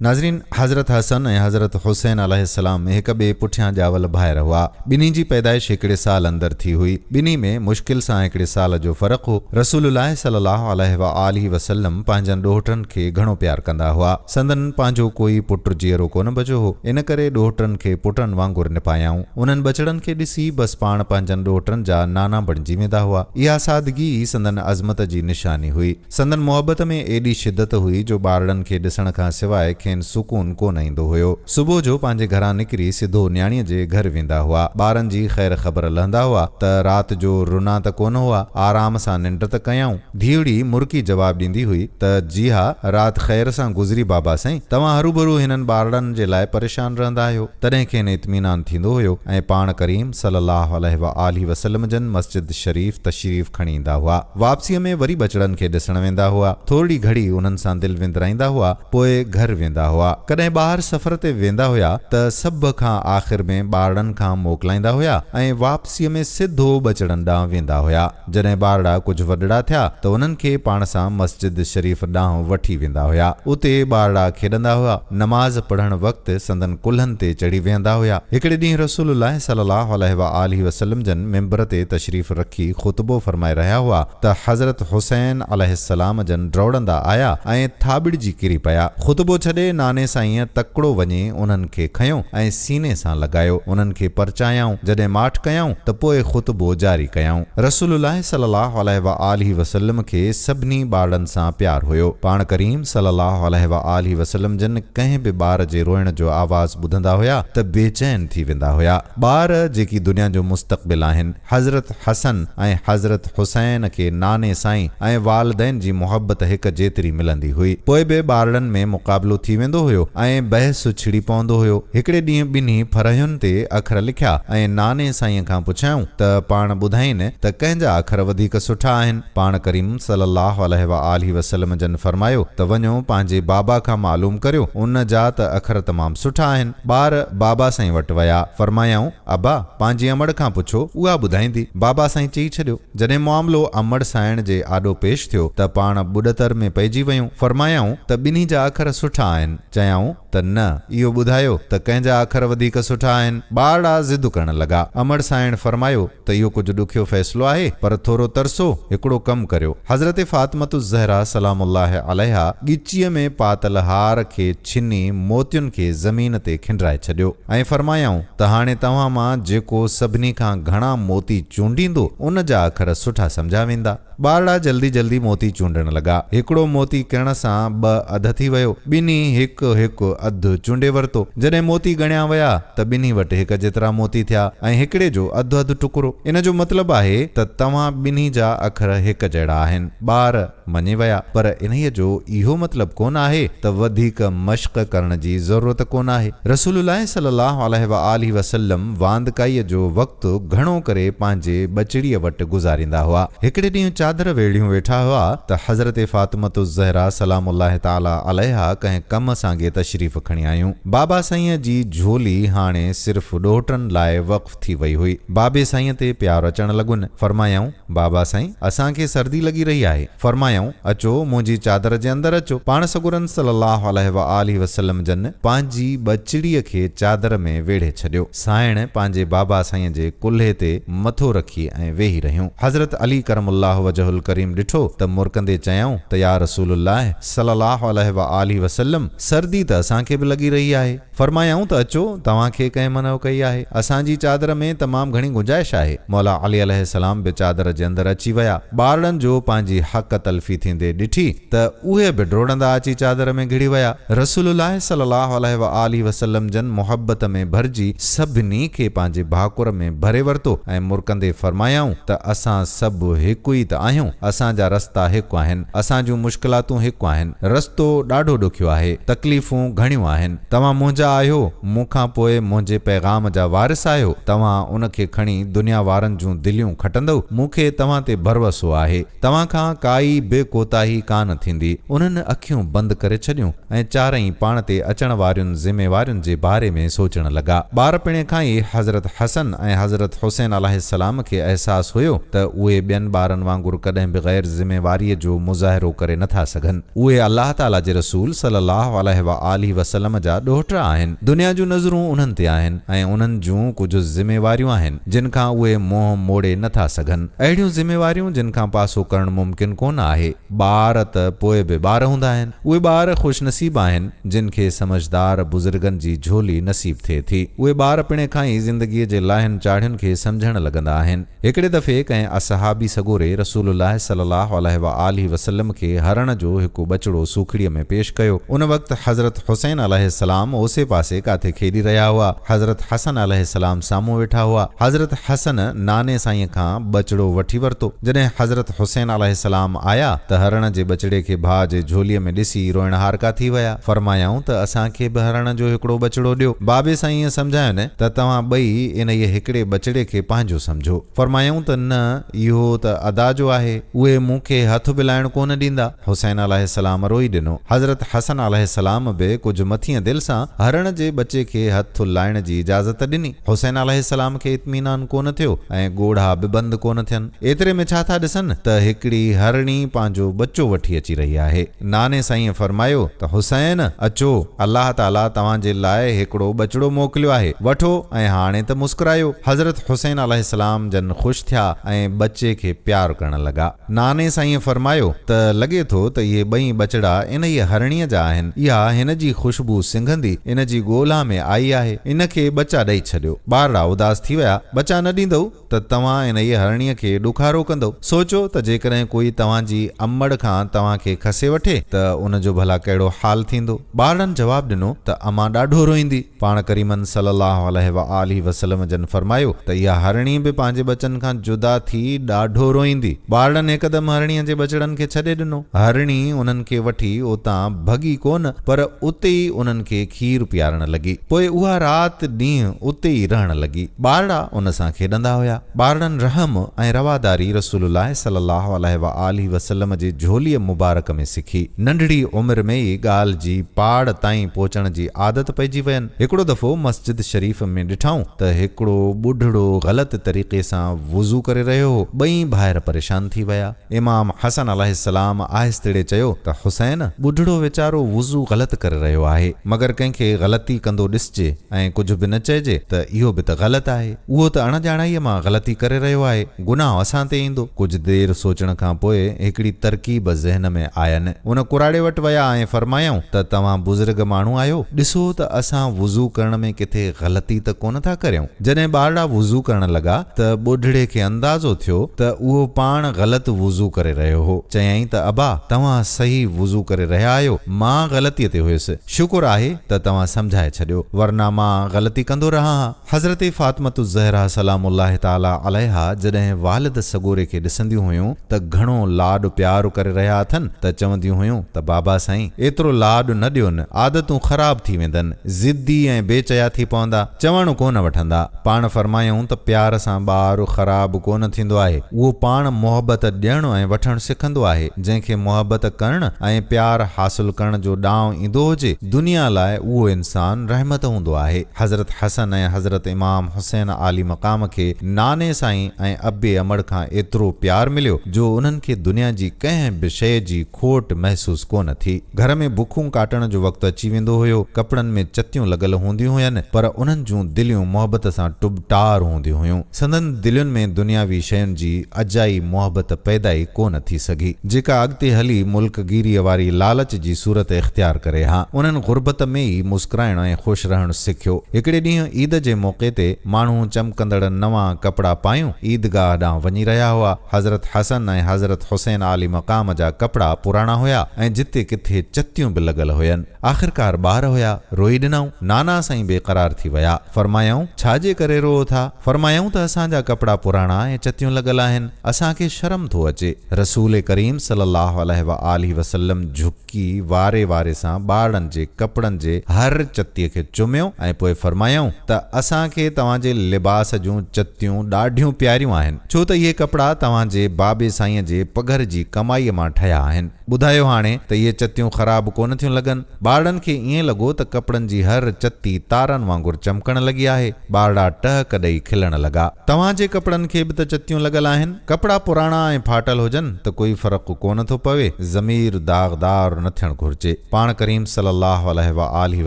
ناظرين! حضرت حسن ۽ حضرت حسين عليه السلام هڪ ٻئي پٺيان ڄاول ڀائر هئا. ٻنهي جي پيدائش هڪڙي سال اندر ٿي هئي. ٻنهي ۾ مشڪل سان هڪڙي سال جو فرق هو. رسول الله صلي الله عليه واٰله وسلم پنهنجن ڏوهٽن کي گهڻو پيار ڪندا هئا. سندن پنهنجو ڪوئي پٽ جيئرو ڪونه بچيو هو. ان ڪري ڏوهٽن کي پٽن وانگر نپايائون. انهن ٻچڙن کي ڏسي بس پاڻ پنهنجن ڏوهٽن جا نانا بڻجي ويندا هئا. اها سادگي ئي سندن عظمت جي نشاني هئي. سندن محبت ۾ ايڏي شدت هئي جو ٻارڙن کي ڏسڻ کان سواء کين سڪون ڪو نه ايندو هيو. صبح جو پنهنجي گهران نڪري سڌو نياڻيء جي گهر ويندا هئا. ٻارن جي خير خبر لهندا هئا ته رات جو رنا ته ڪونه هئا، آرام سان ننڊ ته ڪيائون. ڌيئڙي مرڪي جواب ڏيندي هئي ته جي ها، رات خير سان گذري بابا سائين. توهان هروڀرو هنن ٻارڙن جي لاء پريشان رهندا آهيو. تڏهن کين اطمينان ٿيندو هيو ۽ پاڻ ڪريم صلي الله عليه واٰله وسلم جن مسجد شريف تشريف کڻي ايندا هئا. واپسيء ۾ وري ٻچڙن کي ڏسڻ ويندا هئا. ٿورڙي گهڙي انهن سان دل وندرائيندا هئا، پوء گهر ويندا هئا. ڪڏهن ٻاهر سفر تي ويندا هيا ته سڀ کان آخر ۾ ٻارڙن کان موڪلائيندا هيا ۽ واپسيء ۾ سڌو ٻچڙن ڏانهن ويندا هيا. جڏهن ٻارڙا ڪجهه وڏڙا ٿيا ته انهن کي پاڻ سان مسجد شريف ڏانهن وٺي ويندا هيا. اتي ٻارڙا کيڏندا هئا. نماز پڙهڻ وقت سندن ڪلهن تي چڙهي ويهندا هيا. هڪڙي ڏينهن رسول الله صلي الله عليه واٰله وسلم جن منبر تي تشريف رکي خطبو فرمائي رهيا هئا ته حضرت حسين عليه السلام جن ڊوڙندا آيا ۽ ٿاٻڙجي ڪري پيا. خطبو ڇڏي ناني سائينء تڪڙو وڃي انهن کي کنيو ۽ سيني سان لڳايو. انهن کي پرچايائون. جڏهن ماٺ ڪيائون ته پوء خطبو جاري ڪيائون. رسول الله صلي الله عليه واٰله وسلم کي سڀني ٻارڙن سان پيار هيو. پاڻ ڪريم صلي الله عليه واٰله وسلم جن ڪنهن به ٻار جي روئڻ جو آواز ٻڌندا هيا ته بي چين ٿي ويندا هيا. ٻار جيڪي دنيا جو مستقبل آهن. حضرت حسن ۽ حضرت حسين کي ناني سائين ۽ والدين جي محبت هڪ جيتري ملندي هئي. پوء به ٻارڙن ۾ مقابلو ٿي ويندو هيو ۽ بحث ڇڙي پوندو هيو. هڪڙي ڏينهن ٻنهي ڦرهين تي اکر لکيا ۽ ناني سائينء کان پڇيائون ته پاڻ ٻڌائين ته ڪنهن جا اکر وڌيڪ سٺا آهن؟ پاڻ ڪريم صلي الله عليه واٰله وسلم جن فرمايو ته وڃو پنهنجي بابا کان معلوم ڪريو ان جا ته اکر تمام سٺا آهن. ٻار بابا سائين وٽ ويا. فرمايائون، ابا! پنهنجي امڙ کان پڇو، اها ٻڌائيندي. بابا سائين چئي ڇڏيو. جڏهن معاملو امڙ سائڻ جي آڏو پيش ٿيو ته پاڻ ٻڏتر ۾ پئجي ويون. فرمايائون ته ٻنهي جا اکر سٺا آهن. چيائون ته نه، اهو ٻڌايو ته ڪنهن جا اکر وڌيڪ سٺا آهن. ٻارڙا ضد ڪرڻ لڳا. امڙ سائڻ فرمايو ته اهو ڪجهه ڏکيو فيصلو آهي، پر ٿورو ترسو، هڪڙو ڪم ڪريو. حضرت فاطمة الزهرا سلام الله عليها ڳچيء ۾ پاتل هار کي ڇني موتين کي زمين تي کنڊرائي ڇڏيو ۽ فرمايائون ته هاڻي توهان مان جيڪو سڀني کان گهڻا موتي چونڊيندو ان جا اکر سٺا سمجهيا ويندا. ٻارڙا جلدي جلدي موتي چونڊڻ لڳا. هڪڙو موتي ڪرڻ سان ٻه اڌ ٿي ويو. ٻنهي هڪ هڪ اڌ چونڊي ورتو. جڏهن موتي ڳڻيا ويا ته ٻنهي وٽ هڪ جيترا موتي ٿيا ۽ هڪڙي جو اڌ اڌ ٽڪرو. ان جو مطلب آهي ته توهان ٻنهي جا اکر هڪ جهڙا آهن. ٻار مڃي ويا. پر انهيء جو اهو مطلب ڪونه آهي ته وڌيڪ مشق ڪرڻ جي ضرورت ڪونه آهي. رسول الله صلي الله عليه واٰله وسلم واندڪائيء جو وقت گهڻو ڪري پنهنجي ٻچڙيء وٽ گذاريندا هئا. هڪڙي ڏينهن چادر ويڙهيون ويٺا هئا ته حضرت فاطمة الزهرا سلام الله تعالٰي عليها ڪنهن ڪم سانگي تشريف کڻي آيون. بابا سائينء جي جهولي هاڻي صرف ڏوهٽن لاء وقف ٿي وئي هئي. بابي سائينء تي پيار اچڻ لڳن. فرمايائون، بابا سائين! اسان کي سردي لڳي رهي آهي. فرمايائون، اچو، منهنجي چادر جي اندر اچو. پاڻ سڳورن صلّي اللّٰه عليه واٰله وسلّم جن پنهنجي ٻچڙيء کي چادر ۾ ويڙهي ڇڏيو. سانئڻ پنهنجي بابا سائينء جي ڪلهي تي مٿو رکي ۽ ويهي رهيون. حضرت علي ڪرم الله وجهه الڪريم ڏٺو ته مرڪندي چيائون ته يا رسول الله صلّي اللّٰه عليه واٰله وسلّم! سردي ته اسان کي به لڳي رهي آهي. فرمايائون ته اچو، توهان کي ڪنهن منع ڪئي آهي؟ اسان جي چادر ۾ تمام گهڻي گنجائش آهي. مولا علي عليه السلام به چادر جي اندر اچي ويا. ٻارڙن جو پنهنجي حق تلفي ٿيندي ڏٺي ته اهي به ڊوڙندا اچي چادر ۾ گهڙي ويا. رسول الله صلي الله عليه واٰله وسلم جن محبت ۾ ڀرجي سڀني کي پنهنجي ڀاڪر ۾ ڀري ورتو ۽ مرڪندي فرمايائون ته اسان سڀ هڪ ئي ته آهيون، اسان جا رستا هڪ آهن، اسان جون مشڪلاتون هڪ آهن. رستو ڏاڍو ڏکيو آهي، تڪليفون گهڻيون آهن. توهان منهنجا آهيو، مون کان پوء منهنجي پيغام جا وارث آهيو، توهان ان کي کڻي دنيا وارن جون دليون کٽندؤ، مون کي توهان تي ڀروسو آهي، توهان کان ڪائي به ڪوتاهي ڪانه ٿيندي. انهن اکيون بند ڪري ڇڏيون ۽ چارئي پاڻ تي اچڻ وارين ذميوارين جي باري ۾ سوچڻ لڳا. ٻارپڻي کان ئي حضرت حسن ۽ حضرت حسين عليه السلام کي احساس هيو ته اهي ٻين ٻارن وانگر. وانگر ڪڏهن به غير ذميواريء جو مظاهرو ڪري نه ٿا سگهن. اهي الله تعاليٰ جي رسول صلّي الله عليه واٰله وسلّم جا ڏوهٽا آهن. دنيا جون نظرون انهن تي آهن ۽ انهن جون ڪجهه ذميواريون آهن، جن کان اهي منهن موڙي نه ٿا سگهن. اهڙيون ذميواريون جن کان پاسو ڪرڻ ممڪن ڪونه آهي. ٻار ته پوء به ٻار هوندا آهن. اهي ٻار خوشنصيب آهن، جن کي سمجهدار بزرگن جي جهولي نصيب ٿئي ٿي. اهي ٻار پڻي کان ئي زندگيء جي لاهين چاڙهين کي سمجهڻ لڳندا آهن. هڪڙي دفعي ڪنهن اصحابي سڳوري رسول الله صلي الله عليه واٰله وسلم کي هرڻ جو هڪ ٻچڙو سوکڙيء ۾ پيش ڪيو. ان وقت حضرت حسين عليه السلام اوسي پاسي ڪاٿي کيڏي رهيا هئا. حضرت حسن عليه السلام سامهون ويٺا هئا. حضرت حسن ناني سائينء کان ٻچڙو وٺي ورتو. جڏهن حضرت حسين عليه السلام آيا ته هرڻ جي ٻچڙي کي ڀاء جي جهوليء ۾ ڏسي روئڻهارڪا ٿي ويا. فرمايائون ته اسان کي به هرڻ جو هڪڙو ٻچڙو ڏيو. بابي سائينء سمجهاين ته توهان ٻئي انهيء هڪڙي ٻچڙي کي پنهنجو سمجهو. فرمايائون ته نه اهو ته ادا جو آهي. اهي مون کي هٿ به لائڻ ڪونه ڏيندا. حسين عليه السلام روئي ڏنو. حضرت حسن عليه السلام به ڪجهه مٿينء دل سان هرڻ جي ٻچي کي هٿ لائڻ جي اجازت ڏني. حسين عليه السلام کي اطمينان ڪونه ٿيو ۽ ڳوڙها به بند ڪونه ٿين. ايتري ۾ ڇا ٿا ڏسن ته هڪڙي هرڻي پنهنجو ٻچو وٺي اچي رهي آهي. ناني سائينء فرمايو ته حسين! اچو، الله تعاليٰ توهان جي لاء هڪڙو ٻچڙو موڪليو آهي، وٺو ۽ هاڻي ته مسڪرايو. حضرت حسين عليه السلام جن خوش ٿيا ۽ ٻچي کي پيار ڪرڻ لڳا. ناني سائينء فرمايو ته لڳي ٿو ته اهي ٻئي ٻچڙا انهيء هرڻيء جا آهن. اها هن جي خوشبو سنگهندي ان جي ڳولا ۾ آئي آهي. ان کي ٻچا ڏئي ڇڏيو. ٻارڙا اداس ٿي ويا. ٻچا نه ڏيندؤ ته توهان انهيء هرڻيء کي ڏکارو ڪندؤ. سوچو ته جيڪڏهن ڪوئي توهان جي امڙ کان توهان کي کسي وٺي ته ان جو ڀلا ڪهڙو حال ٿيندو؟ ٻارڙن جواب ڏنو ته امان ڏاڍو روئيندي. پاڻ ڪريمن صلّي اللّٰه عليه واٰله وسلّم جن فرمايو ته اها هرڻي به پنهنجي ٻچن کان جدا ٿي ڏاڍو روئيندي. ٻارڙن هڪدم هرڻيء جي ٻچڙن کي ڇڏي ڏنو. هرڻي انهن کي وٺي اتان ڀڳي ڪونه پر اتي ئي انهن کي کير پيارڻ لڳي. پوء اها رات ڏينهن اتي ئي رهڻ لڳي. ٻارڙا ان سان کيڏندا هيا. ٻارڙن رحم ۽ رواداري رسول الله صلي الله عليه واٰله وسلم جي جهوليء مبارڪ ۾ سکي. ننڍڙي عمر ۾ ئي ڳالهه جي پاڙ تائين پهچڻ جي عادت پئجي وين. هڪڙو دفعو مسجد شريف ۾ ڏٺائون ته هڪڙو ٻڍڙو غلط طريقي سان وضو ڪري رهيو هو. ٻئي ڀائر پريشان ٿي ويا. امام حسن عليه السلام آهستڙي چيو ته حسين! ٻڍڙو ويچارو وضو غلط ڪري رهيو آهي، مگر ڪنهن کي غلطي ڪندو ڏسجي ۽ ڪجهه به نه چئجي ته اهو به ته غلط آهي. اهو ته اڻ ڄاڻائيء مان غلطي ڪري رهيو آهي، گناهه اسان تي ايندو. ڪجهه دير سوچڻ کان پوء هڪڙي ترڪيب ذهن ۾ آين. ان ڪراڙي وٽ ويا ۽ فرمايائون ته توهان بزرگ ماڻهو آهيو، ڏسو ته اسان وضو ڪرڻ ۾ ڪٿي غلطي ته ڪونه ٿا ڪريون. جڏهن ٻارڙا وضو ڪرڻ لڳا ته ٻڍڙي کي اندازو ٿيو ته اهو پاڻ غلط وضو ڪري رهيو هو. چيائين ته ابا توهان صحيح وضو ڪري رهيا آهيو، مان غلطيء تي هيس. شڪر آهي ته توهان سمجهائي ڇڏيو، ورنه مان غلطي ڪندو رهان ها. حضرت فاطمة الزهره سلام الله تعالٰي عليها جڏهن والد سڳوري کي ڏسنديون هيون ته گهڻو لاڏ پيار ڪري رهيا اٿن ته چونديون هيون ته بابا سائين ايترو لاڏ نه ڏيون، عادتون خراب ٿي ويندن. ضدي ۽ بي چيا ٿي پوندا، چوڻ ڪونه وٺندا. پاڻ فرمايائون ته پيار سان ٻار خراب ڪونه ٿيندو آهي، اهو پاڻ محبت ڏيڻ ۽ وٺڻ سکندو آهي. جنهن کي محبت ڪرڻ ۽ پيار حاصل ڪرڻ جو ڏانء ايندو هجي، دنيا لاء اهو انسان رحمت هوندو آهي. حضرت حسن ۽ حضرت امام حسين عالي مقام کي ناني سائين ۽ ابي امڙ کان ايترو پيار مليو جو انهن کي دنيا جي ڪنهن به شيء جي کوٽ محسوس ڪونه ٿي. گهر ۾ بکون ڪاٽڻ جو وقت اچي ويندو هيو. ڪپڙن ۾ چتيون لڳل هونديون هين، پر انهن جون دليون محبت سان ٽٻٽار هونديون هيون. سندن دلين ۾ دنياوي شين جي اجائي محبت پيدا ئي ڪو نه ٿي سگهي، جيڪا اڳتي هلي ملڪ گيريء واري لالچ جي صورت اختيار ڪري ها. انهن غربت ۾ ئي مسڪرائڻ ۽ خوش رهڻ سکيو. هڪڙي ڏينهن عيد جي موقعي تي ماڻهو چمڪندڙ نوان ڪپڙا پايون عيدگاهه ڏانهن وڃي رهيا هئا. حضرت حسن ۽ حضرت حسين عالي مقام جا ڪپڙا پراڻا هيا ۽ جتي ڪٿي چتيون به لڳل هين. آخرڪار ٻار هيا، روئي ڏنائون. نانا سائين بي قرار ٿي ويا. فرمايائون، ڇا جي ڪري روئو ٿا؟ فرمايائون ته اسان جا ڪپڙا پراڻا ۽ چتيون لڳل آهن، اسان کي شرم ٿو اچي. رسول ڪريم صلي الله عليه واٰله وسلم جهڪي. ڪي واري واري سان ٻارڙن جي ڪپڙن جي هر چتيء کي چميو ۽ پوء فرمايائون ته اسان کي توهان جي لباس جون چتيون ڏاڍيون پياريون آهن، ڇو ته اهي ڪپڙا توهان جي بابي سائينء جي پگهر جي ڪمائيء مان ٺهيا آهن. ٻڌايو هاڻي ته اهي چتيون خراب ڪونه ٿيون لڳن؟ ٻارڙن کي ائين لڳو ته ڪپڙن جي هر چتي تارن وانگر چمڪڻ لڳي آهي. ٻارڙا ٽهڪ ڏئي کلڻ لڳا. توهان جي ڪپڙن کي به ته چتيون لڳل آهن. ڪپڙا پراڻا. پراڻا ۽ ڦاٽل هجن ته ڪوئي فرق ڪونه ٿو پوي، ضمير داغدار نه ٿيڻ گهرجي. پاڻ ڪريم صلي الله عليه واٰله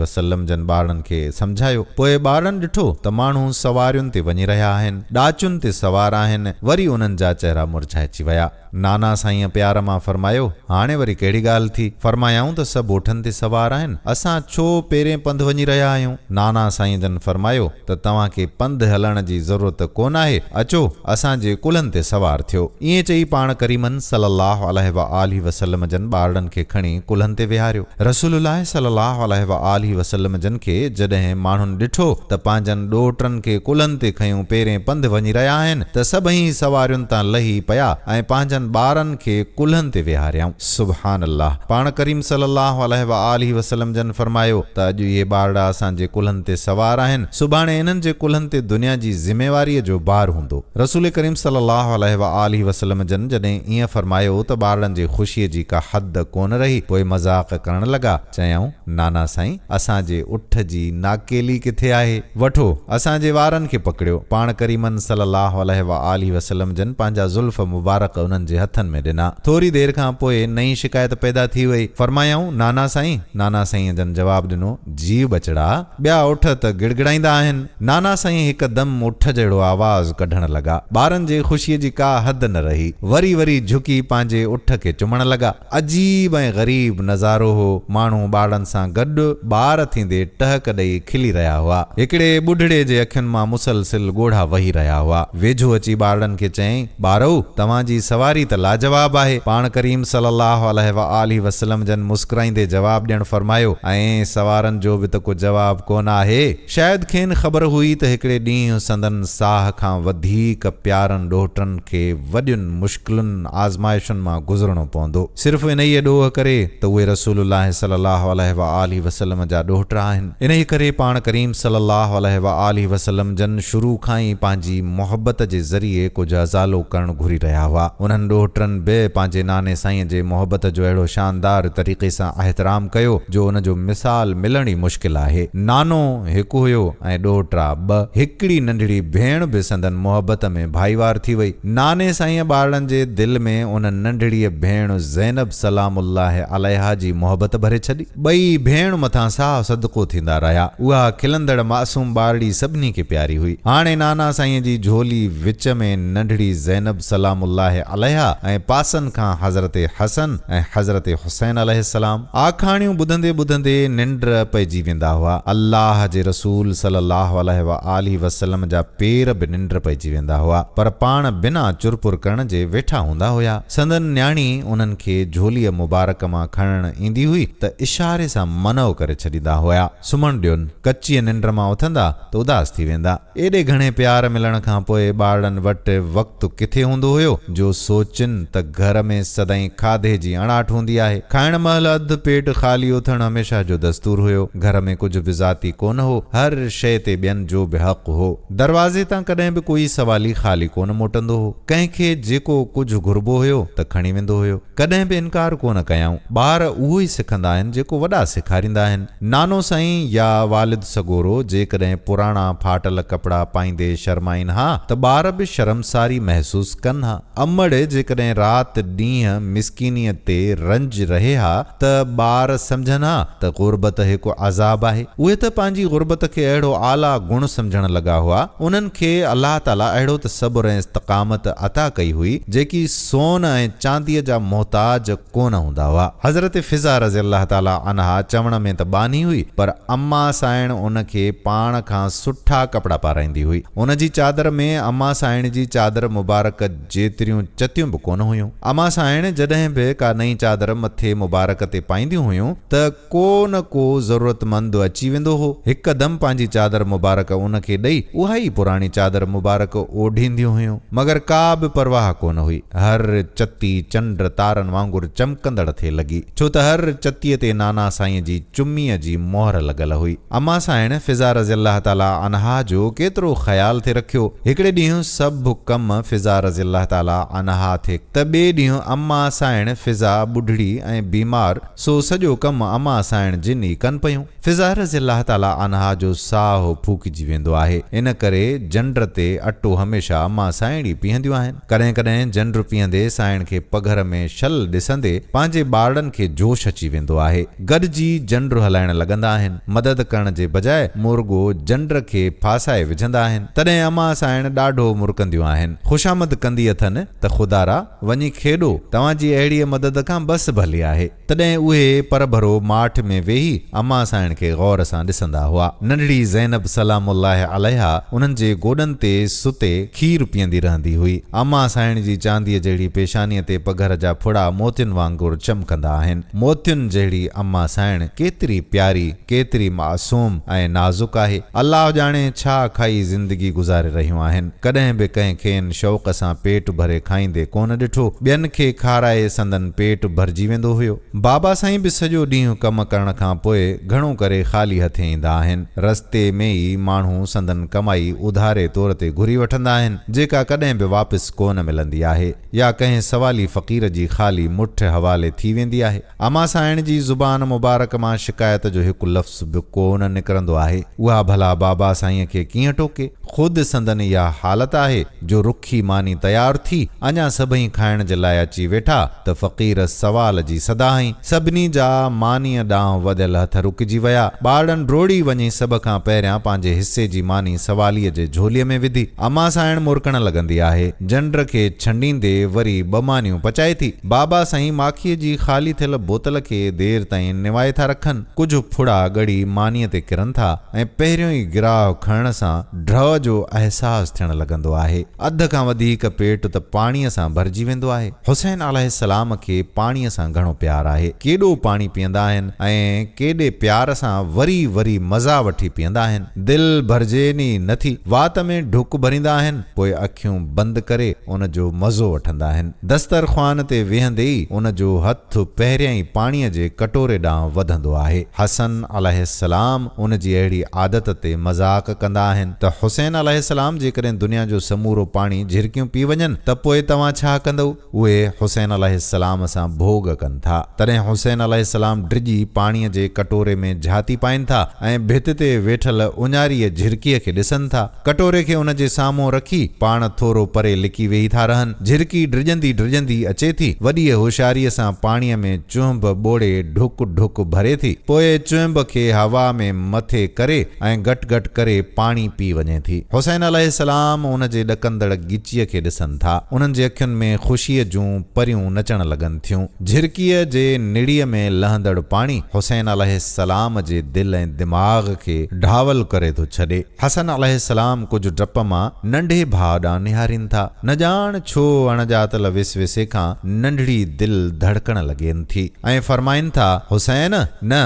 وسلم جن ٻارڙن کي سمجهايو. پوء ٻارڙن ڏٺو ته ماڻهو سوارين تي وڃي رهيا آهن، ڏاچن تي سوار آهن، وري انهن جا چهرا مرجهائجي ويا. نانا سائينء پيار مان فرمايو، هاڻي وري ڪهڙي ڳالهه ٿي؟ فرمايائون ته سڀ اٺن تي سوار آهن، اسان ڇو پيرين پنڌ وڃي رهيا آهيون؟ نانا سائينء جن فرمايو ته توهان کي پنڌ هلڻ جي ضرورت ڪونه آهي، اچو اسان جي ڪلهن تي سوار ٿيو. ائين چئي پاڻ ڪريمن صلّي اللّٰه عليه واٰله وسلّم جن ٻارڙن کي کڻي ڪلهن تي ويهاريو. رسول الله صلّي اللّٰه عليه واٰله وسلّم جن کي جڏهن ماڻهن ڏٺو ته پنهنجن ڏوهٽن کي ڪلهن تي کنيون پيرين پنڌ وڃي رهيا آهن ته سڀئي سوارين تان لهي پيا ۽ پنهنجن ٻارن کي ڪلهن تي ويهاريائون. سبحان الله! پاڻ ڪريم صلّي اللّٰه عليه واٰله وسلّم جن فرمايو ته اڄ اهي ٻارڙا اسان جي ڪلهن تي سوار آهن، سڀاڻي انهن جي ڪلهن تي دنيا جي ذميواريء جو بار هوندو. رسول ڪريم صلّي اللّٰه عليه واٰله وسلّم جن جڏهن ائين فرمايو ته ٻارڙن جي خوشيء جي ڪا حد ڪونه رهي، پوء مذاق ڪرڻ لڳا، چيائون، نانا سائين! اسان جي اٺ جي ناڪيلي ڪٿي آهي؟ وٺو، اسان جي وارن کي پڪڙيو. پاڻ ڪريمن صلّي اللّٰه عليه واٰله وسلّم جن پنهنجا زلف مبارڪ انهن جي هٿن ۾ ڏنا. ٿوري دير کان پوء نئين شڪايت پيدا ٿي وئي. فرمايائون، نانا سائين! نانا سائينء جن جواب ڏنو، جيء ٻچڙا! ٻيا اٺ ته گڙگڙائيندا آهن. نانا سائين هڪدم اٺ جهڙو آواز ڪڍڻ لڳا. ٻارن جي خوشيء جي ڪا حد نه رهي. وري وري جهڪي پنهنجي اٺ کي چمڻ لڳا. عجيب ۽ غريب نظارو هو. ماڻهو ٻارڙن سان گڏ ٻار ٿيندي ٽهڪ ڏئي کلي رهيا هئا. هڪڙي ٻڍڙي جي اکين مان مسلسل ڳوڙها وهي رهيا هئا. ويجهو اچي ٻارڙن کي چيائين، ٻارؤ! توهان جي سواري ته لاجواب آهي. پاڻ ڪريم صلي الله عليه واٰله وسلم جن مسڪرائيندي جواب ڏيڻ فرمايو، ۽ سوارن جو به ته ڪو جواب ڪونه آهي. شايد کين خبر هئي ته هڪڙي ڏينهن سندن ساهه کان وڌيڪ پيارن ڏوهٽن کي وڏين مشڪلن آزمائشن مان گذرڻو پوندو. صرف انهيء ڏوهه ڪري ته اهي رسول الله صلي الله عليه واٰله وسلم جا ڏوهٽا آهن. انهيء ڪري پاڻ ڪريم صلي الله عليه واٰله وسلم جن شروع کان ئي پنهنجي محبت جي ذريعي ڪجهه ازالو ڪرڻ گهري رهيا هئا. انهن ڏوهٽن به پنهنجي ناني سائينء جي محبت جو اهڙو شاندار طريقي سان احترام ڪيو جو ان جو مثال ملڻ ئي مشڪل آهي. نانو هڪ هيو ۽ ڏوهٽا ٻه. هڪڙي ننڍڙي ڀيڻ به سندن محبت ۾ ڀائيوار ٿي وئي. ناني سائينء ٻارڙن جي دل ۾ ان ننڍڙيء ڀيڻ زينب سلام الله عليها جي محبت ڀري ڇڏي. ٻئي ڀيڻ مٿان ساهه صدقو ٿيندا رهيا. اها کلندڙ معصوم ٻارڙي سڀني کي پياري هئي. هاڻي نانا سائينء جي جهولي وچ ۾ ننڍڙي زينب سلام الله عليها ۽ پاسن کان حضرت حسن ۽ حضرت حسين عليه السلام. آکاڻيون ٻڌندي ٻڌندي ننڊ پئجي ويندا هئا. الله جي رسول صلي الله عليه واٰله وسلم جا پير به ننڊ پئجي ويندا هئا، پر پاڻ بنا چرپر ڪرڻ جي ويٺا هوندا هيا. سندن نياڻي انهن کي جهوليء مبارڪ مان کڻڻ ايندي هئي ته اشاري سان منع ڪري ڇڏيندا هيا. سمهڻ ڏيون. ڪچيء ننڊ مان اٿندا ته اداس ٿي ويندا. ايڏي گهڻي پيار ملڻ کان پوء ٻارڙن وٽ وقت ڪٿي هوندو هيو جو سوچين ته گهر ۾ سدائين کاڌي جي اڻاٺ هوندي آهي. کائڻ مهل اڌ پيٽ خالي اٿڻ هميشه جو دستور هيو. گهر ۾ ڪجهه به ذاتي ڪونه هو. هر شيء تي ٻين جو به حق هو. دروازي تان ڪڏهن به ڪوئي سوالي خالي ڪونه موٽندو هو. ڪنهن کي جيڪو ڪجهه گهربو هيو ته کڻي ويندو هيو. ڪڏهن به انڪار ڪونه ڪيائون. ٻار اهو ئي سکندا آهن جيڪو وڏا سيکاريندا آهن. نانو سائين يا والد سڳورو جيڪڏهن پراڻا ڦاٽل ڪپڙا پائيندي شرمائين ها ته ٻار به شرمساري محسوس ڪن ها. امڙ جيڪڏهن رات ڏينهن مسڪينيء تي رنج رهي ها ته ٻار سمجهن ها ته غربت هڪ عذاب آهي. اهي ته پنهنجي غربت کي اهڙو اعليٰ گڻ سمجهڻ لڳا هئا. انهن کي الله تعاليٰ اهڙو ته صبر ۽ استقامت عطا ڪئي هئي، جيڪي سون ۽ چانديء جا محتاج ڪونه هوندا هئا. حضرت فضه رضي الله تعاليٰ عنها چوڻ ۾ ته ٻانهي هئي، پر اما سائڻ ان کي پاڻ کان سٺا ڪپڙا پارائيندي هئي. ان جي چادر ۾ اما سائڻ جي چادر مبارڪ جيتريون چتيون به ڪونه هيون. اما سائڻ جڏهن به ڪا نئين چادر مٿي مبارڪ تي پائينديون هيون ته ڪو نه ڪو ضرورتمند اچي ويندو هو. هڪدم پنهنجي چادر مبارڪ ان کي ڏئي اها ئي پراڻي چادر مبارڪ اوڍينديون هيون. مگر ڪا به پرواهه ڪونه هئي. هر چتي چنڊ تارن وانگر چمڪندڙ ٿي لڳي. ڇو ته هر چتيء تي نانا سائينء جي چميء جي مهر لڳل هئي. اما سائڻ فضا رضي الله تعاليٰ عنها جو ڪيترو خيال ٿي رکيو. هڪڙي ڏينهن سڀ ڪم فضا رضي الله تعاليٰ عنها ٿي ته ٻئي ڏينهن اما سائڻ فضا ٻڍڙي ۽ بيمار سو سڄو ڪم اما سائڻ جن ئي ڪن پيون. فضا رضي الله تعاليٰ عنها جو ساهه ڦوڪجي ويندو آهي. ان ڪري جنڊ تي اٽو هميشه اما سائڻ ئي پيهنديون آهن. ڪڏهن. ڪڏهن ڪڏهن جنڊ پيئندي سائڻ کي پگهر ۾ شل ڏسندي پنهنجي ٻارڙن کي جوش اچي ويندو آهي. گڏجي جنڊ هلائڻ لڳندا آهن. مدد ڪرڻ جي بجاء مورڳو جنڊ کي ڦاسائي وجهندا آهن. تڏهن امان سائڻ ڏاڍو مرڪنديون آهن. خوشامد ڪندي اٿن ته خدارا وڃي کيڏو، توهان جي اهڙيء مدد کان بس ڀلي آهي. تڏهن اهي پرڀرو ماٺ ۾ ويهي امان سائڻ کي غور سان ڏسندا هئا. ننڍڙي زينب سلام الله عليها انهن جي گوڏن تي ستي کير پيئندي رهندي هئي. امان سائڻ جي چانديء جهڙي پيشانيء تي پگهر جا ڦڙا موتين وانگر چمڪندا آهن. موتين جهڙي امان سائڻ ڪيتري پياري، ڪيتري معصوم ۽ نازڪ آهي. الله ڄاڻي ڇا کائي زندگي گذاري رهيون آهن. ڪڏهن به ڪنهن کين شوق سان پيٽ ڀري کائيندي ڪونه ڏٺو. ٻين کي کارائي سندن پيٽ ڀرجي ويندو هيو. بابا سائين به سڄو ڏينهن ڪم ڪرڻ کان پوء گهڻو ڪري خالي هٿين ايندا آهن. رستي ۾ ئي ماڻهو سندن ڪمائي اڌاري طور تي گهري وٺندا آهن، جيڪا ڪڏهن به واپس ڪونه ملندي آهي يا ڪنهن سوالي فقير جي خالي مٺ حوالي ٿي ويندي آهي. امان سائڻ جي زبان مبارڪ مان شڪايت جو هڪ لفظ به ڪو نه نڪرندو آهي. اها ڀلا بابا سائينء کي ڪيئن ٽوڪي؟ خود سندن اها حالت آهي جو رکي ماني تيار ٿي، اڃا سڀئي کائڻ جي لاء اچي ويٺا ته فقير سوال جي صدا هنئي. سڀني جا مانيء ڏانهن وڌيل هٿ رڪجي ويا. ٻارڙن ڊوڙي وڃي سڀ کان پهريان پنهنجي حصي جي ماني سواليء جي جهوليء ۾ وڌي. امان سائڻ مرڪڻ لڳندي آهي. جنڊ کي ڇنڊيندي وري ٻه مانيون پچائي ٿي. بابا سائين ماکيء جي خالي ٿيل بوتل کي دير تائين نوائي ٿا رکن. ڪجهه ڦڙا ڳڙي مانيء تي ڪرن ٿا ۽ پهريون ئي گراهه کڻڻ سان ڍؤ جو احساس ٿيڻ لڳندو آهي. اڌ کان وڌيڪ پيٽ ته پاڻيء سان ڀرجي ويندو آهي. حسين عليه السلام کي پاڻيء سان گهڻو پيار آهي. ڪيڏو پاڻي پيئندا آهن ۽ ڪيڏي پيار سان وري وري مزا وٺي پيئندا آهن. دل ڀرجين ئي نه ٿي. وات ۾ ڍڪ ڀريندا آهن، پوء اکيون بند ڪري ان جو مزو وٺندا آهن. دسترخوان تي ويهندي ئي ان جو هٿ پهريائين پاڻيء جي ڪٽوري ڏانهن وڌندو آهي. حسن عليه السلام ان جي اهڙي عادت تي مذاق ڪندا آهن ته حسين عليه السلام جيڪڏهن دنيا جو سمورو پاڻي جهرڪيون پي وڃن ته پوء توهان ڇا ڪندؤ؟ اهي حسين عليه السلام سان ڀوڳ ڪن ٿا. تڏهن حسين عليه السلام ڊڄي پاڻيء جي ڪٽوري ۾ جهاتي پائين ٿا ۽ ڀت تي ويٺل اڃاريء جهرڪيء کي ڏسن ٿا. ڪٽوري کي ان جي سامهون رکي پاڻ ٿورو پري لڪي ويهي ٿا رهن. جهرڪي ڊڄندي ڊڄندي اچي ٿي. وڏيء هوشياريء سان پاڻيء ۾ چهنب ٻوڙي ڍڪ ڍڪ ڀري ٿي. پوء چهنب کي هوا ۾ مٿي ڪري ۽ گٽ گٽ ڪري پاڻي پي وڃي ٿي. حسين عليه السلام ان جي ڏڪندڙ ڳچيء کي ڏسن ٿا. انهن جي اکين ۾ خوشيء جون پريون نچڻ لڳن ٿيون. جهرڪيء جي نڙيء ۾ لهندڙ پاڻي حسين عليه السلام جي دل ۽ دماغ کي ڍاول ڪري ٿو ڇڏي. حسن عليه السلام ڪجهه ڊپ مان ننڍي ڀاء ڏانهن نهارين ٿا. نه ڄاڻ ڇو اڻڄاتل وسوسي کان ننڍڙي دل ڌڙڪڻ لڳين ٿي ۽ فرمائين ٿا، حسين! نه،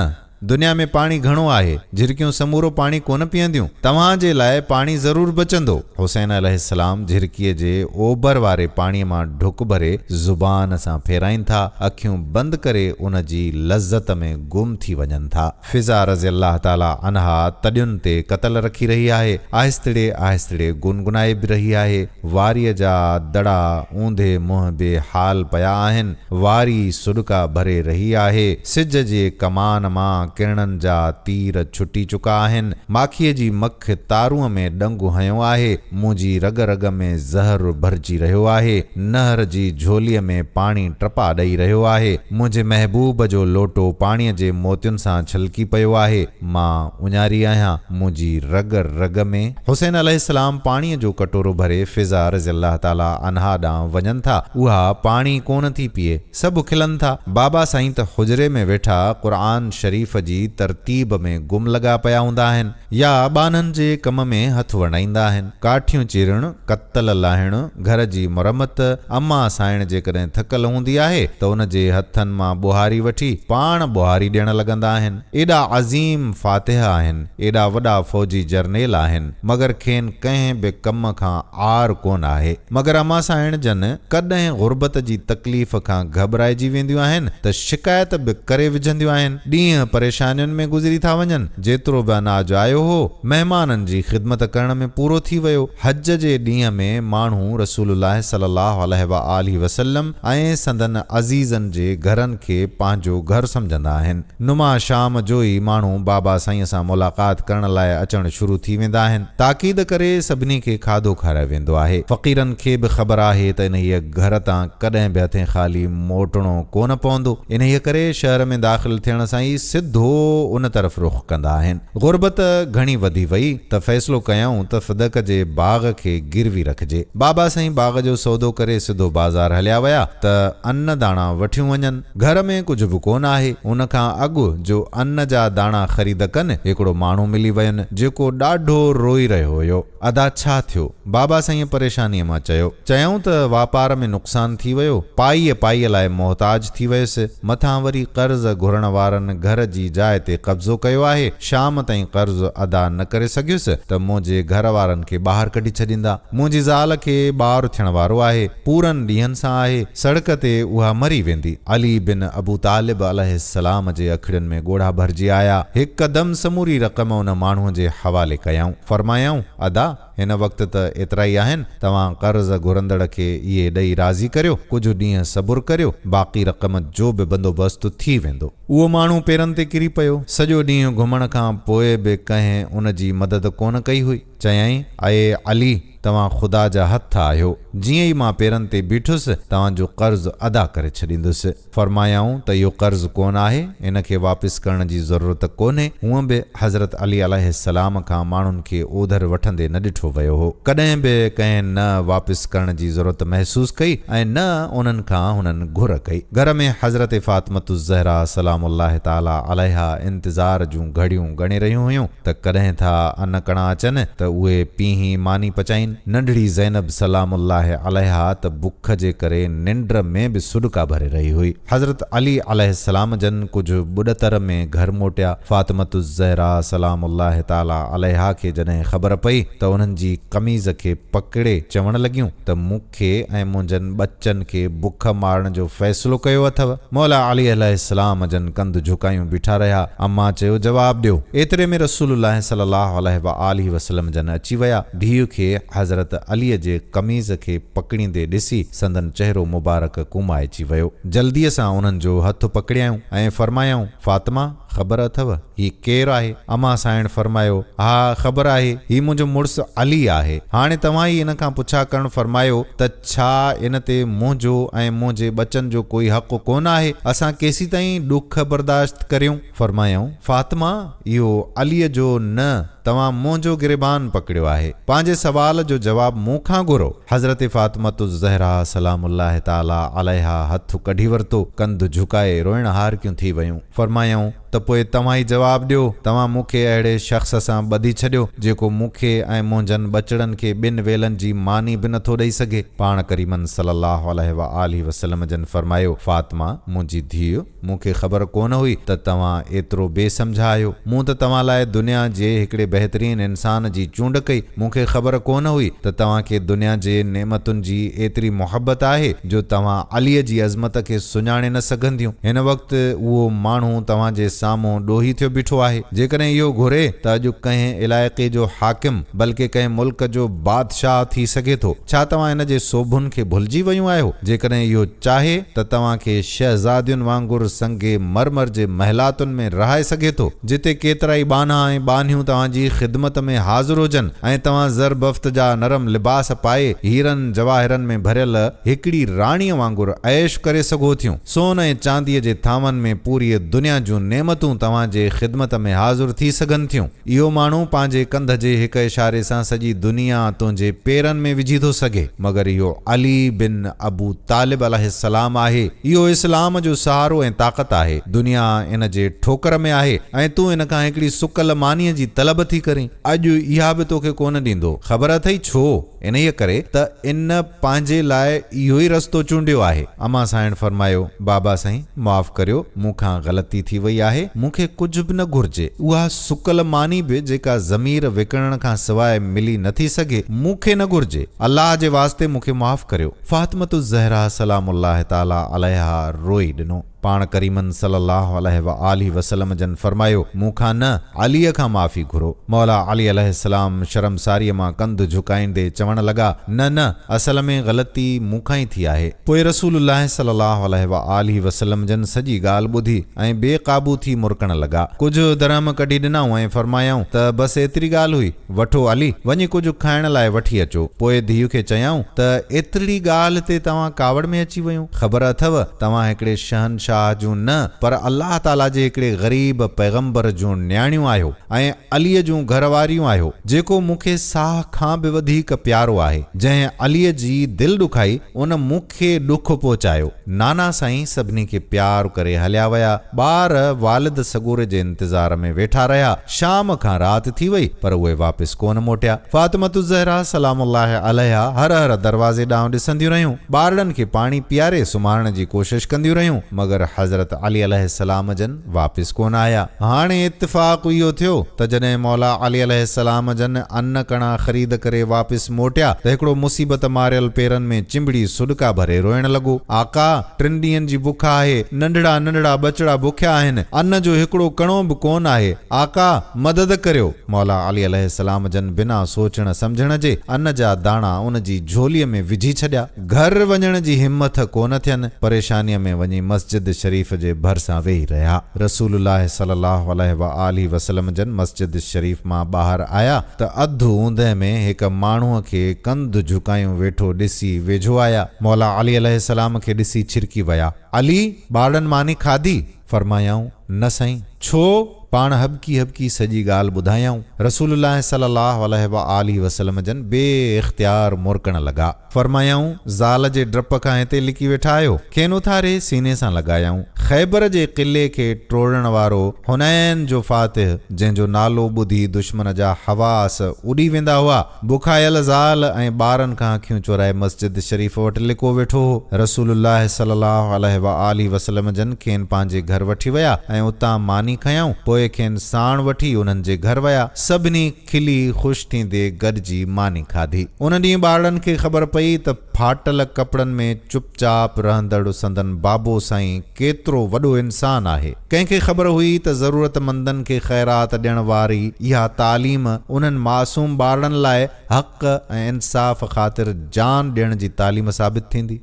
دنيا ۾ پاڻي گهڻو آهي، جهرڪيون سمورو پاڻي ڪونه پيئنديون، توهان جي لاء پاڻي ضرور بچندو. حسين عليه السلام جهرڪيء جي اوڀر واري پاڻيء مان ڍڪ ڀري زبان سان ڦيرائين ٿا، اکيون بند ڪري ان جي لذت ۾ گم ٿي وڃن ٿا. فضا رضي الله تعالٰي عنها تڏين تي ڪتل رکي رهي آهي، آهستڙي آهستڙي گنگنائي به رهي آهي، واريء جا دڙا اونڌي منهن بي حال پيا آهن، واري سڏڪا ڀري رهي آهي، سج جي ڪمان مان ڪرڻن جا تير ڇٽي چڪا آهن، ماکيء جي مک تارونء ۾ ڏنگ هنيو آهي، منهنجي رڳ رڳ ۾ زهر ڀرجي رهيو آهي، نهر جي جهوليء ۾ پاڻي ٽپا ڏئي رهيو آهي، منهنجي محبوب جو لوٽو پاڻيء جي موتين سان ڇلڪي پيو آهي، مان اڃاري آهيان، منهنجي رڳ رڳ ۾. حسين عليه السلام پاڻيء جو ڪٽورو ڀري فضا رضي الله تعالٰي عنها ڏانهن وڃن ٿا، اها پاڻي ڪونه ٿي پيئي، سڀ کلن ٿا، بابا سائين ته حجري ۾ ويٺا قرآن شريف جي ترتيب ۾ گم لڳا پيا هوندا آهن. يا ٻانهن جي ڪم ۾ هٿ ونڊائيندا آهن. ڪاٺيون چيرڻ، ڪتل لاهڻ، گهر جي مرمت، امان سائڻ جيڪڏهن ٿڪل هوندي آهي ته ان جي هٿن مان ٻوهاري وٺي پاڻ ٻوهاري ڏيڻ لڳندا آهن. ايڏا عظيم فاتح آهن، ايڏا وڏا فوجي جرنيل آهن، مگر کين ڪنهن به ڪم کان عار ڪونه آهي. مگر امان سائڻ جن ڪڏهن غربت جي تڪليف کان گهٻرائجي وينديون آهن ته شڪايت به ڪري وجهنديون آهن. ڏينهن پري. پريشانين ۾ گذري ٿا وڃن. جيترو به اناج آيو هو، مهمانن جي خدمت ڪرڻ ۾ پورو ٿي ويو. حج جي ڏينهن ۾ ماڻهو رسول الله صلي الله عليه واٰله وسلم ۽ سندن عزيزن جي گهرن کي پنهنجو گهر سمجهندا آهن. نما شام جو ئي ماڻهو بابا سائينء سان ملاقات ڪرڻ لاء اچڻ شروع ٿي ويندا آهن. تاڪيد ڪري سڀني کي کاڌو کارايو ويندو آهي. فقيرن کي به خبر آهي ته انهيء گهر تان ڪڏهن به هٿين خالي موٽڻو ڪونه پوندو. انهيء ڪري شهر ۾ داخل ٿيڻ سان ئي سڌو ان طرف رخ ڪندا آهن. غربت گهڻي وڌي وئي ته فيصلو ڪيائون ته فدڪ جي باغ کي گروي رکجي. بابا سائين باغ جو سودو ڪري سڌو بازار هليا ويا ته ان داڻا وٺيون وڃن. گهر ۾ ڪجهه به ڪونه آهي. ان کان اڳ جو ان جا داڻا خريد ڪن، هڪڙو ماڻهو ملي وين، جيڪو ڏاڍو روئي رهيو هيو. ادا ڇا ٿيو؟ بابا سائينء پريشانيء مان چيو. چيائون ته واپار ۾ نقصان ٿي ويو، پائيء پائيء لاء محتاج ٿي ويس، مٿان وري قرض گهرڻ وارن گهر جي جاء تي قبضو ڪيو آهي، شام تائين قرض ادا نه ڪري سگهيس ته منهنجي گهر وارن کي ٻاهر ڪڍي ڇڏيندا. منهنجي زال کي ٻار ٿيڻ وارو آهي، پورن ڏينهن سان آهي، سڙڪ تي اها مري ويندي. علي بن ابو طالب عليه السلام جي اکڙين ۾ ڳوڙها ڀرجي آيا. هڪدم سموري رقم ان ماڻهوء جي حوالي ڪيائون. فرمايائون، ادا! هن وقت ته ايترائي آهن، توهان قرض گهرندڙ کي اهي ڏئي راضي ڪريو، ڪجهه ڏينهن صبر ڪريو، باقي رقم جو به بندوبست ٿي ويندو. اهو ماڻهو پيرن تي ڪري پيو. سڄو ڏينهن گهمڻ کان پوء به ڪنهن ان جي مدد ڪونه ڪئي هئي. چيائين، اي علي! توهان خدا جا هٿ آهيو. جيئن ئي مان پيرن تي بيٺس، توهان جو قرض ادا ڪري ڇڏيندس. فرمايائون ته اهو قرض ڪونه آهي، ان کي واپس ڪرڻ جي ضرورت ڪونهي، هونء به حضرت علي عليه السلام کان ماڻهن کي اوڌر وٺندي نه ڏٺو ويو هو، ڪڏهن به ڪنهن نه واپس ڪرڻ جي ضرورت محسوس ڪئي ۽ نه انهن کان هنن گهر ڪئي. گهر ۾ حضرت فاطمة الزهراء سلام الله تعالٰي عليها انتظار جون گهڙيون ڳڻي رهيون هيون ته ڪڏهن ٿا ان ڪڻا اچن ته اهي پيهي ماني پچائين. ننڍڙي زينب سلام الله عليها ته بک جي ڪري ننڊ ۾ به سڏڪا ڀري رهي هئي. حضرت علي عليه السلام جن ڪجهه ٻڏتر ۾ گهر موٽيا. فاطمة الزهراء سلام الله تعالٰي عليها کي جڏهن خبر پئي ته انهن جي قميص کي پڪڙي چوڻ لڳيون ته مون کي ۽ منهنجن ٻچن کي بک مارڻ جو فيصلو ڪيو اٿو؟ مولا علي عليه السلام جن ڪنڌ جهڪايون بيٺا رهيا. امان چيو جواب ڏيو. ايتري ۾ رسول الله صلي الله عليه واٰله وسلم جن اچي ويا. ڌيء کي حضرت علي جي قميص کي پڪڙيندي ڏسي سندن چهرو مبارڪ ڪومائجي ويو. جلديء سان انهن جو هٿ پڪڙيائون ۽ فرمايائون، فاطمه! خبر اٿو هي ڪير آهي؟ امان سانئڻ فرمايو، ها خبر آهي، هي منهنجو مڙس علي آهي. هاڻي توهان ئي ان کان پڇا ڪرڻ فرمايو ته ڇا ان تي منهنجو ۽ منهنجي ٻچن جو ڪوئي حق ڪونه آهي؟ اسان ڪيسيتائين ڏک برداشت ڪريون؟ فرمايائون، فاطمه! اهو عليء جو نه توهان منهنجو گريبان پڪڙيو آهي. پنهنجي سوال جو جواب مون کان گهرو. حضرت فاطمة الزهراء سلام الله تعالٰي عليها هٿ ڪڍي ورتو، ڪنڌ جهڪائي روئڻهارڪيون ٿي ويون. فرمايائون ته پوء توهان ئي جواب ڏيو، توهان مون کي اهڙي شخص سان ٻڌي ڇڏيو، جيڪو مون کي ۽ منهنجن ٻچڙن کي ٻن ويلن جي ماني به نٿو ڏئي سگهي. پاڻ ڪريمن صلّي الله عليه واٰله وسلّم جن فرمايو، فاطمه! منهنجي ڌيء! مون کي خبر ڪونه هئي ته توهان ايترو بي سمجهه آهيو. مون ته توهان لاء دنيا جي هڪڙي بهترين انسان جي چونڊ ڪئي. مون کي خبر ڪونه هئي ته توهان کي دنيا جي نعمتن جي ايتري محبت آهي جو توهان عليء جي عظمت کي سڃاڻي نه سگهنديون. هن وقت اهو ماڻهو توهان جي سامهون ڏوهي ٿيو بيٺو آهي. جيڪڏهن اهو گهري ته اڄ ڪنهن علائقي جو حاڪم بلڪه ڪنهن ملڪ جو بادشاهه ٿي سگهي ٿو. ڇا توهان هن جي سوڀن کي ڀلجي ويون آهيو؟ جيڪڏهن اهو چاهي ته توهان کي شهزادين وانگر سنگ مرمر جي محلاتن ۾ رهائي سگهي ٿو، جتي ڪيترائي ٻانها ۽ ٻانهيون توهان جي خدمت ۾ حاضر هجن ۽ توهان زربفت جا نرم لباس پائي هيرن جواهرن ۾ ڀريل هڪڙي راڻيء وانگر عيش ڪري سگهو ٿيون. سون ۽ چانديء جي ٿانون ۾ پوريء دنيا جون نعمتون توهان جي خدمت ۾ حاضر ٿي سگهن ٿيون. اهو ماڻهو پنهنجي ڪنڌ جي هڪ اشاري سان سڄي دنيا تنهنجي پيرن ۾ وجهي ٿو سگهي، مگر اهو علي بن ابو طالب عليه السلام آهي، اهو اسلام جو سهارو ۽ طاقت آهي، دنيا ان جي ٺوڪر ۾ آهي ۽ تون ان کان هڪڙي سڪل مانيء جي طلب ٿي ڪرين، اڄ اها به توکي ڪونه ڏيندو، خبر اٿئي ڇو؟ انهيء ڪري ته ان پنهنجي لاء اهو ئي رستو چونڊيو آهي. امان سانئڻ فرمايو، بابا سائين، معاف ڪريو، مون کان غلطي ٿي وئي آهي، مون کي ڪجهه به نه گهرجي. اها سڪل ماني به جيڪا ضمير وڪڻڻ کان سواء ملي نه ٿي سگهي، مون کي نه گهرجي. الله جي واسطي مون کي معاف ڪريو. فاطمة الزهراء سلام الله تعالٰي عليها روئي ڏنو. پاڻ ڪريمن صلّي اللّٰه عليه واٰله وسلّم جن فرمايو، مون کان نه، عليء کان معافي گهرو. مولا علي عليه السلام شرمساريء مان ڪنڌ جهڪائيندي چوڻ لڳا، نه نه، اصل ۾ غلطي مون کان ئي ٿي آهي. پوء رسول الله صلّي اللّٰه عليه واٰله وسلّم جن سڄي ڳالهه ٻڌي ۽ بي قابو ٿي مرڪڻ لڳا. ڪجهه درهم ڪڍي ڏنائون ۽ فرمايائون ته بس ايتري ڳالهه هئي، وٺو علي، وڃي ڪجهه کائڻ لاء وٺي اچو. پوء ڌيء کي چيائون ته ايترڙي ڳالهه تي توهان ڪاوڙ ۾ اچي ويون؟ خبر اٿئو، توهان هڪڙي شهنشاهه جون نه پر الله تعاليٰ جي هڪڙي غريب پيغمبر جون نياڻيون آهيو ۽ عليء جون گهر واريون آهيو، جيڪو مون کي ساهه کان به وڌيڪ پيارو آهي. جنهن عليء جي دل ڏکائي، ان مون کي ڏک پهچايو. نانا سائين سڀني کي پيار ڪري هليا ويا. ٻار والد سڳوري جي انتظار ۾ ويٺا رهيا. شام کان رات ٿي وئي، پر اهي واپس ڪونه موٽيا. فاطمة الزهرا سلام الله عليها هر هر دروازي ڏانهن ڏسنديون رهيون. ٻارڙن کي پاڻي پياري سمهارڻ جي ڪوشش ڪنديون رهيون، مگر حضرت علي عليه السلام جن واپس ڪونه آيا. هاڻي اتفاق اهو ٿيو ته جڏهن مولا علي عليه السلام جن ان ڪڻا خريد ڪري واپس موٽيا ته هڪڙو مصيبت ماريل پيرن ۾ چنبڙي سڏڪا ڀري روئڻ لڳو، آقا! ٽن ڏينهن جي بک آهي، ننڍڙا ننڍڙا ٻچڙا بکيا آهن، ان جو هڪڙو ڪڻو به ڪونه آهي، آقا! مدد ڪريو. مولا علي عليه السلام جن بنا سوچڻ سمجهڻ جي ان جا داڻا ان جي جهوليء ۾ وجهي ڇڏيا. گهر وڃڻ جي همٿ ڪونه ٿين، پريشانيء ۾ وڃي مسجد شريف جي ڀرسان ويهي رهيا. رسول الله صلي الله عليه واٰله وسلم جن مسجد شريف مان ٻاهر آيا ته اڌ اوندهه ۾ هڪ ماڻهوء کي ڪنڌ جهڪايون ويٺو ڏسي ويجهو آيا. مولا علي عليه السلام کي ڏسي ڇرڪي ويا. علي! ٻارڙن ماني کاڌي؟ فرمايائون، نه سائين! ڇو؟ پاڻ هٻڪي هٻڪي سڄي ڳالهه ٻڌايائون. رسول الله صلي الله عليه واٰله وسلم جن بي اختيار مرڪڻ لڳا. فرمايائون، زال جي ڊپ کان هتي لڪي ويٺا آهيو؟ کين اٿاري سيني سان لڳايائون. خيبر جي قلعي کي ٽوڙڻ وارو حنين جو فاتح، جنهن جو نالو ٻڌي دشمن جا حواس اڏي ويندا هئا، بکايل زال ۽ ٻارن کان اکيون چورائي مسجد شريف وٽ لڪو ويٺو هو. رسول الله صلي الله عليه واٰله وسلم جن کين پنهنجي گهر وٺي ويا ۽ اتان ماني کنيائون، پوء کين ساڻ وٺي انهن جي گهر ويا. سڀني کلي خوش ٿيندي گڏجي ماني کاڌي. ان ڏينهن ٻارڙن کي خبر پئي ته ڦاٽل ڪپڙن ۾ چپ چاپ رهندڙ سندن بابو سائين ڪيترو وڏو انسان آهي. ڪنهن کي خبر هئي ته ضرورتمندن کي خيرات ڏيڻ واري اها تعليم انهن معصوم ٻارڙن لاء حق ۽ انصاف خاطر جان ڏيڻ جي تعليم ثابت ٿيندي.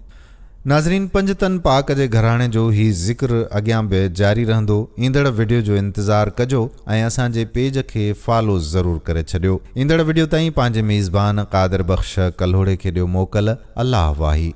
ناظرين پنجتن پاڪ جي گهراڻي جو هي ذڪر اڳيان به جاري رهندو ايندڙ وڊيو جو انتظار ڪجو ۽ اسان جي پيج کي فالو ضرور ڪري ڇڏيو ايندڙ وڊيو تائين پنهنجي ميزبان قادر بخش ڪلهوڙي کي ڏيو موڪل الله واهي.